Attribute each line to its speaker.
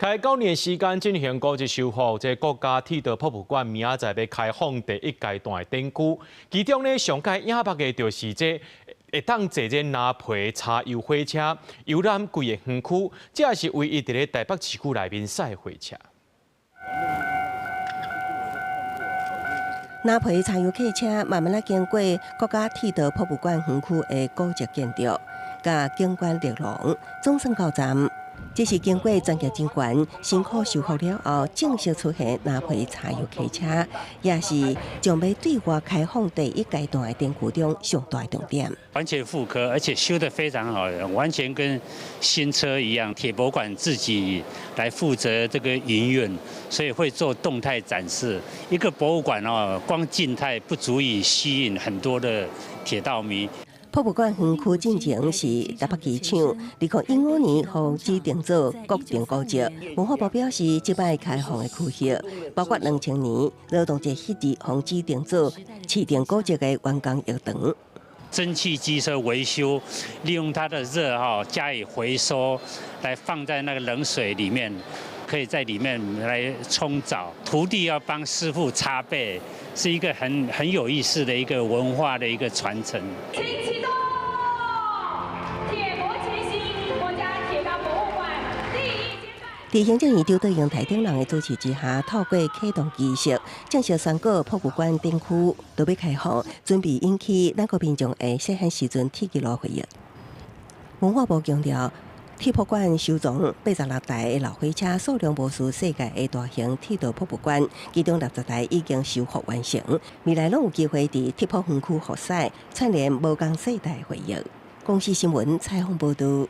Speaker 1: 開9年時間進行古蹟修復，這國家鐵道博物館明仔載欲開放第一階段的展區，其中呢上蓋引目的就是這會當坐這藍皮柴油火車遊覽規个園區，這是唯一佇咧台北市區內面駛的火車。
Speaker 2: 藍皮柴油客車慢慢仔經過國家鐵道博物館園區的古蹟建築，佮景觀綠廊總算到站。這是經過專業人員辛苦修復了後，正式出現藍皮柴油客車，也是將欲對外開放第一階段的展區中上大重點。
Speaker 3: 完全復刻，而且修得非常好，完全跟新車一樣。鐵博館自己來負責這個營運，所以會做動態展示。一個博物館哦，光靜態不足以吸引很多的鐵道迷。
Speaker 2: 博物館園區進前是台北機場，2015年予指定做國定古蹟。文化部表示，這擺開放的區域包括2000年勞動節彼日予指定做市定古蹟的員工浴場。
Speaker 3: 蒸汽機車維修，利用它的熱哈加以回收，來放在那個冷水裡面，可以在裡面來沖澡。徒弟要幫師傅擦背，是一個很有意思的一個文化的一個傳承。
Speaker 4: 請啟動，鐵博前行，國家鐵道博物館第一階段。
Speaker 2: 佇行政院長卓榮泰等人的主持之下，透過啟動儀式，正式宣告博物館展區都欲開放，準備引起咱國民眾的細漢時陣鐵路回憶。文化部強調，鐵博館收藏86台的老火車，數量無輸世界的大型鐵道博物館，其中60台已經修復完成，未來攏有機會佇鐵博園區復駛，串聯無仝世代回憶。公視新聞採訪報導。